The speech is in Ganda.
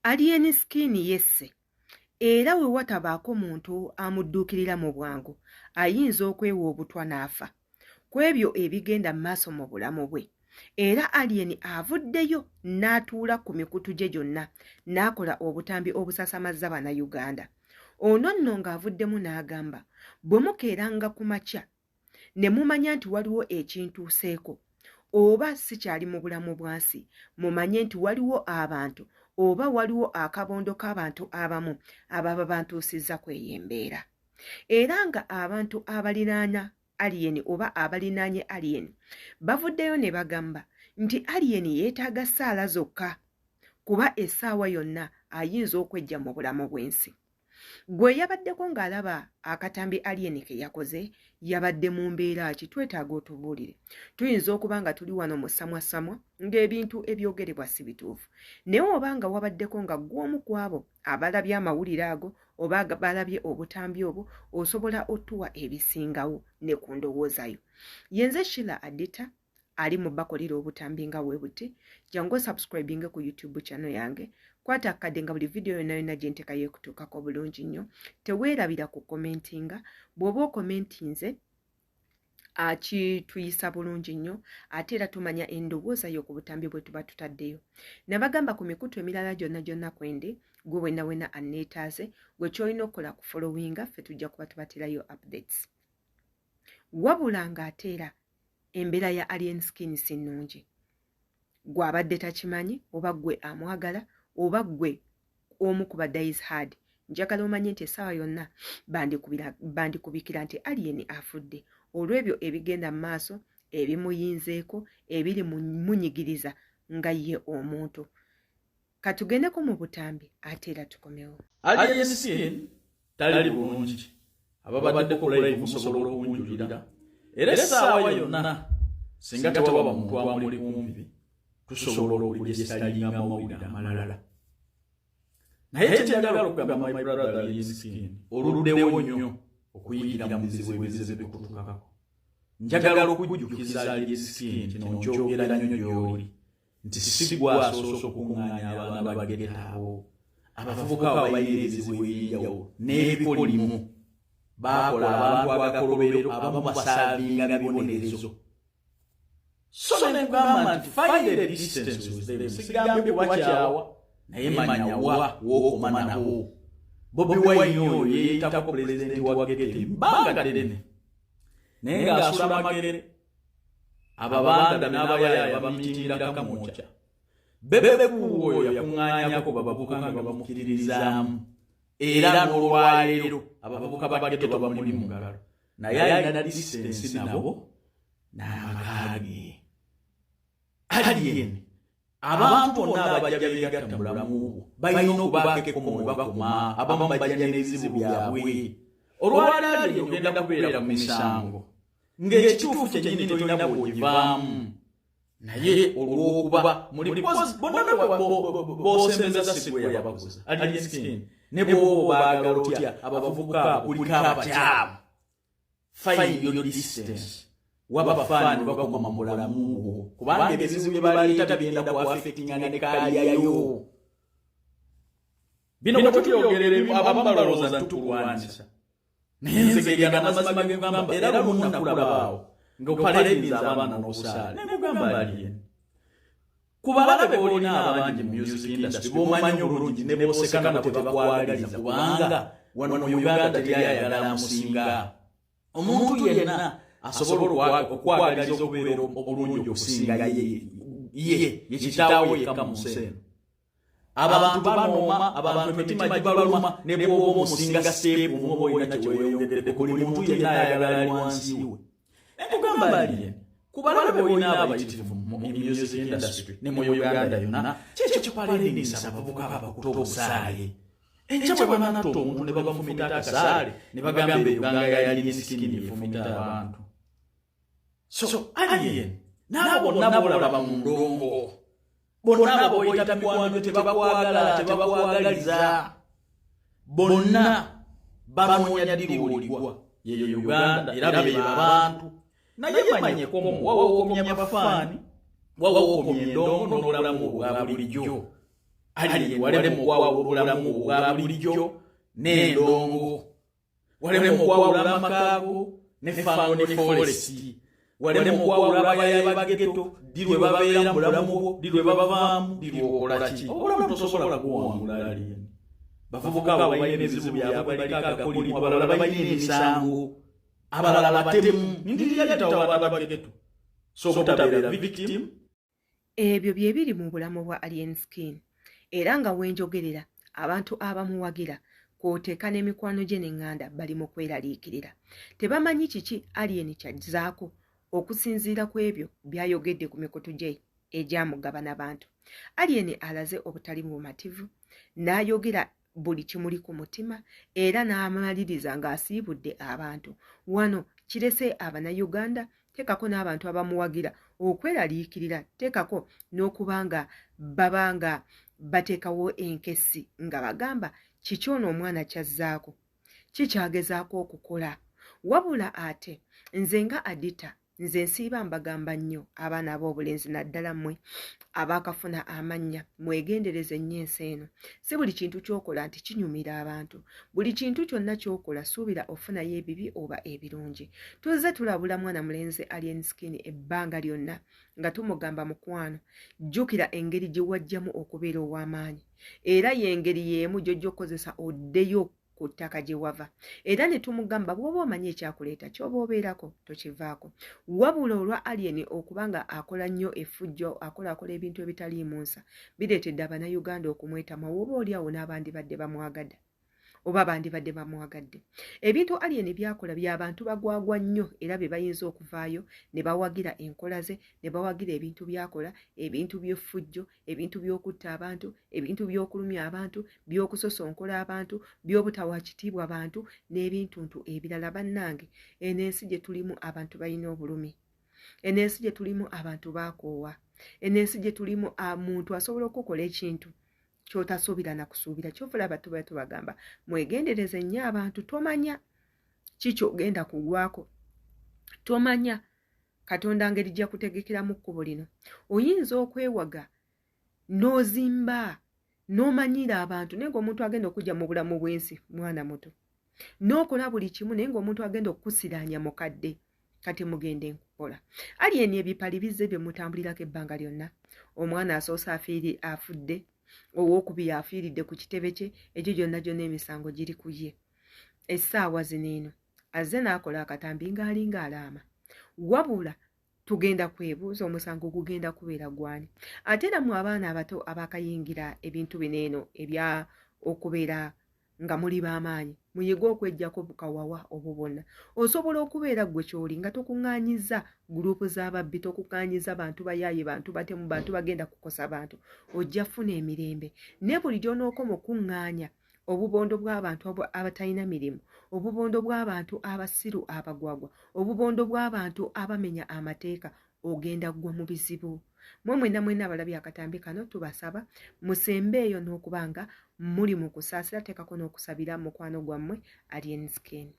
Alien Skin yesse era we watabaako muntu amudduukirira mu bwangu ayinza okwewa obutwa n'afa ku ebyo ebigenda mu maaso mu bulamu bwe. Era Alien avuddeyo n'atuula ku mikutu gye gyonna n'akola obutambi obusasamazza Bannayuganda. Ono nno ng'avuddemu n'agamba, Bwe mukeeranga ku makya ne mumanya nti waliwo ekintuuseeko oba sikyali mu bulamu bwa nsi, mumanye nti waliwo abantu oba waliwo akabondo k'abantu abamu ababa bantuusizza kweyo embeera. Era nga abantu abaliraana Alien oba abalinaanye Alien bavuddeyo ne bagamba nti Alien yeetaaga ssaala zokka kuba essaawa yonna ayinza okwejja mu bulamu bw'ensi. Gwe yabaddeko ng'alaba akatambi Alien ke yakoze yabadde mu mbeera ki? Twetaaga otubuulire. Tuyinza okuba nga tuli wano mu ssamwassamwa ng'ebintu ebyogerebwa si bituufu, naye oba nga wabaddeko nga ggwe omu ku abo abalabye amawulire ago oba balabye obutambi obwo, osobola otuwa ebisingawo ne ku ndowooza yo. Yenze Sheila Adita ali mu bakolera obutambi nga webuti. Jangu osubscribinge ku YouTube channel yange, kwata akadde nga buli vidiyo yonna yonna gye ntekayo ekutuukako bulungi nnyo. Teweerabira ku commentinga, bw'oba okomentinze akituyisa bulungi nnyo, ate era tumanya endowooza yo ku butambi bwe tuba tutaddeyo. Nabagamba ku mikutu emirala gyonna gyonna kwendi, gwe wena wena anneetaaze, gwe ky'olina okukola ku followinga, ffe tujja kuba tubaterayo updates. Wabula ng'ate era embeera ya Alien Skin si nnungi. Gwe abadde takimanyi oba gwe amwagala oba gwe omu ku ba dies hard, njagala omanye nti essaawa yonna bandikubikira nti Alien afudde olw'ebyo ebigenda mu maaso ebimuyinzeeko ebiri munyigiriza nga ye omuntu. Katugendeko mu butambi ate era tukomewo. Alien Skin tali bulungi, ababadde ku live musobola okunjulira, era essaawa yonna singa tewaba muntu amuli kumpi tusobola okuregisteringa amawulire amalala. Naye kyenjagala okugamba my brother Alien Skin, oluddewo nnyo okuyingira mu bizibu ebizibu bikutukako. Njagala okujjukiza Alien Skin, kino nkyogera nnyo gy'oli, nti si gwasoose okukuŋŋaanya abaana ba ghetto abo, abavubuka abo balina ebizibu ebyenjawulo n'ebikolimu baakola abantu agakolobero, abamu basaavinga bibonerezo. So nekugamba nti find a distance with them, sigambye kubakyawa, naye manya wa wookoma nabo. Bobi Wine oyo yeeyitako pulezidenti wa ghetto ebbanga ddene, naye ng'asula Magere, ababanda n'abayaaya bamitingira Kamwokya. Bebe oyo yakuŋŋaanyako babavubuka nga bamukkiririzaamu, era n'olwaleero abavubuka ba ghetto bamuli mu ngalo, naye alina distance nabo n'amaka ge. Alien, abantu bonna abajja beegatta mu bulamu bwo balina okubaako ekkomo we bakoma. Abamu bajja n'ebizibu byabwe. Olwaleero Alien ogenda kubeera mu misango ng'ekituufu kyennyini tolina bw'ogivaamu, naye olw'okuba muli bonna b'osembeza si gwe yabakuza. Alien Skin, ne bw'oba obaagala otya abavubuka kuliko abakyamu, find your distance, waba faani bakoma mu bulamu bwo, kubanga ebizibu bye baleeta bigenda ku affectinga ne career yo. Bino bwe tutyogerera abamu balowooza nti tukulwanyisa, naye nze gegana amazima gegamba. Era lumu nakulabaawo nga opaledinza abaana n'obusaale, nekugamba Alien, ku balabe b'olina abangi mu music industry b'omanyi obulungi ne b'oseka nabo tebakwagaliza, kubanga wano mu Uganda teryayagala musinga. Omuntu yenna asobola okwagaliza okubeera obulungi okusinga ye ye kitaawo yekka mu nsi eno. Abantu banooma, abantu emitima gibaluma, ne bw'oba omusinga step omu oba olina kyeweeyongedde, buli muntu yenna ayagala ali wansi we. Nekugamba Alien, ku balabe b'olina abayitirivu mu music industry ne mu Uganda yonna, kiki kipalendisa abavubuka abakuta obusaale? Enkya bwe banatta omuntu ne babafumita akasaale ne bagamba eyo gang ya Alien Skin efumita abantu. So Alien, n'abo bonna bolaba mu ndongo, bonna abo boyita mikwano, tebakwagala, tebakwagaliza. Bonna banoonya diriwoligwa yeyo Uganda, era be abantu. Naye manyeko wawokomya bafaani, wawokomya endongo n'obulamu bwa bulijjo. Alien walema okwawula obulamu obwa bulijjo n'endongo, walema okwawula amakaago ne Fangone Forest, walema okwawula abayaye ba ghetto, ddi lwe babeera mu bulamu bwo, ddi lwe babavaamu, ddi lw'okola ki. Obulamu tosobola kuwangula Alien. Bavubuka abo balina ebizibu byabwe, baliko agakolimu, abalala balina emisango, abalala batemu. Ndiyagitawo abaana ba ghetto, so obutabeera victim. Ebyo bye biri mu bulamu bwa Alien Skin, era nga wenjogerera abantu abamuwagira kw'oteeka n'emikwano gye n'eŋŋanda bali mu kweraliikirira. Tebamanyi kiki Alien kyazzaako okusinziira ku ebyo by'ayogedde ku mikutu gye egyamugabana bantu. Alien alaze obutali bumativu n'ayogera buli kimuli ku mutima era n'amaliriza ng'asiibudde abantu. Wano kirese Abannayuganda, teekako n'abantu abamuwagira okweraliikirira, teekako n'okuba nga baba nga bateekawo enkessi nga bagamba kiki ono omwana kyazzaako, kikyagezaako okukola. Wabula ate nze nga Adita, nze nsiiba mbagamba nnyo abaana ab'obulenzi, naddala mmwe abaakafuna amannya, mwegendereze nnyo ensi eno. Si buli kintu ky'okola nti kinyumira abantu. Buli kintu kyonna ky'okola suubira ofunayo ebibi oba ebirungi. Tuzze tulabula mwana mulenzi Alien Skin ebbanga lyonna nga tumugamba, mukwano, jjukira engeri gye wajjamu okubeera ow'amaanyi, era y'engeri y'emu gy'ojja okukozesa oddeyo ku ttaka gye wava. Era ne tumugamba, bw'oba omanyi ekyakuleeta ky'oba obeerako tokivaako. Wabula olwa Alien okuba nga akola nnyo effujjo, akolaakola ebintu ebitaliimu nsa, bireetedde Abannayuganda okumwetamwa, woba oli awo n'abandibadde bamwagadde oba bandibadde bamwagadde. Ebintu Alien byakola by'abantu bagwagwa nnyo, era be bayinza okuvaayo ne bawagira enkola ze, ne bawagira ebintu byakola, ebintu by'effujjo, ebintu by'okutta abantu, ebintu by'okulumya abantu, by'okusosonkola abantu, by'obutawa kitiibwa bantu n'ebintuntu ebirala. Bannange, eno ensi gye tulimu abantu balina obulumi, eno ensi gye tulimu abantu baakoowa, eno ensi gye tulimu muntu asobola okukola ekintu ky'otasuubira na kusuubira. Kyova olaba tuba tubagamba mwegendereze nnyo abantu. Tomanya kikyogenda kugwako, tomanya Katonda ngeri gya kutegekeramu kkubo lino. Oyinza okwewaga n'ozimba n'omanyiira abantu, naye ng'omuntu agenda okujja mu bulamu bw'ensi mwana muto, n'okola buli kimu, naye ng'omuntu agenda okukusiraanya mukadde. Kati mugende nkukola Alien, ebipali bizze bye mutambulirako ebbanga lyonna. Omwana asoose afiiri afudde, owookubiri afiiridde ku kitebe kye, egyo gyonna gyonna emisango giri ku ye. Essaawa zino eno azze n'akola akatambi ng'alinga alaama. Wabula tugenda kwebuuza, omusango gugenda kubeera gwani? Ate era mu abaana abato abakayingira ebintu bino eno ebya okubeera nga muli b'amaanyi, muyige okweggyako bukawawa obwo bwonna. Osobola okubeera ggwe ky'oli nga tokuŋŋaanyiza gurupu z'ababbi, tokuŋŋaanyiza bantu bayaaye, bantu batemu, bantu bagenda kukosa bantu, ojja funa emirembe. Naye buli gy'onookoma okuŋŋaanya obubondo bw'abantu abatalina mirimu, obubondo bw'abantu abasiru abagwagwa, obubondo bw'abantu abamenya amateeka, ogenda ggwa mu bizibu. Mwe mwenna mwenna abalabye akatambi kano, tubasaba musembeeyo n'okuba nga muli mu kusaasira, teekako n'okusabira mukwano gwammwe Alien Skin.